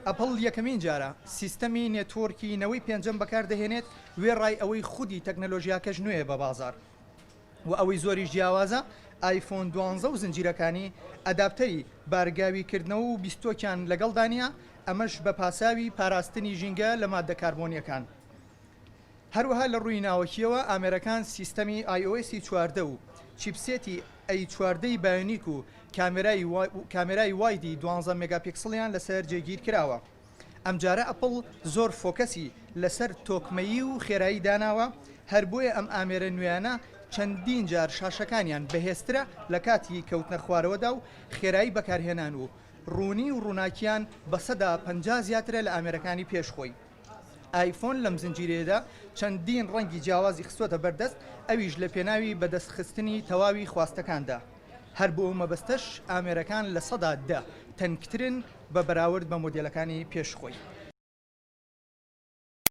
ئەپڵ یەکەمین جارە سیستەمی network ی نەوەی پێنجەم بەکاردەهێنێت، وێڕای ئەوەی خودی تەکنەلۆژیاکەش نوێیە بە بازاڕ و ئەوەی زۆریش جیاوازە ئایفۆن دوانزە و زنجیرەکانی adapter ی بارگاوی کردنەوە و بیستۆکیان لەگەڵدا نییە، ئەمەش بە پاساوی پاراستنی ژینگە لە ماددە کاربۆنییەکان. هەروەها لە ڕووی ناوەکییەوە ئامێرەکان سیستەمی iOS ی 14 و chipset ی A 14 ی Bionic و کامێرای wide ی 12 مێگاپیکسڵیان لەسەر جێگیر کراوە. ئەمجارە ئەپڵ زۆر focus ی لەسەر تۆکمەیی و خێرایی داناوە، هەر بۆیە ئەم ئامێرە نوێیانە چەندین جار شاشەکانیان بەهێزترە لە کاتی کەوتنە خوارەوەدا و خێرایی بەکارهێنان و ڕوونی و ڕووناکیان 50% زیاترە لە ئامێرەکانی پێش خۆی. ئایفۆن لەم زنجیرەیەدا چەندین ڕەنگی جیاوازی خستۆتە بەردەست، ئەویش لە پێناوی بەدەستخستنی تەواوی خواستەکاندا. هەر بۆ ئەو مەبەستەش ئامێرەکان 10% تەنکترن بە بەراورد بە مۆدێلەکانی پێش خۆی.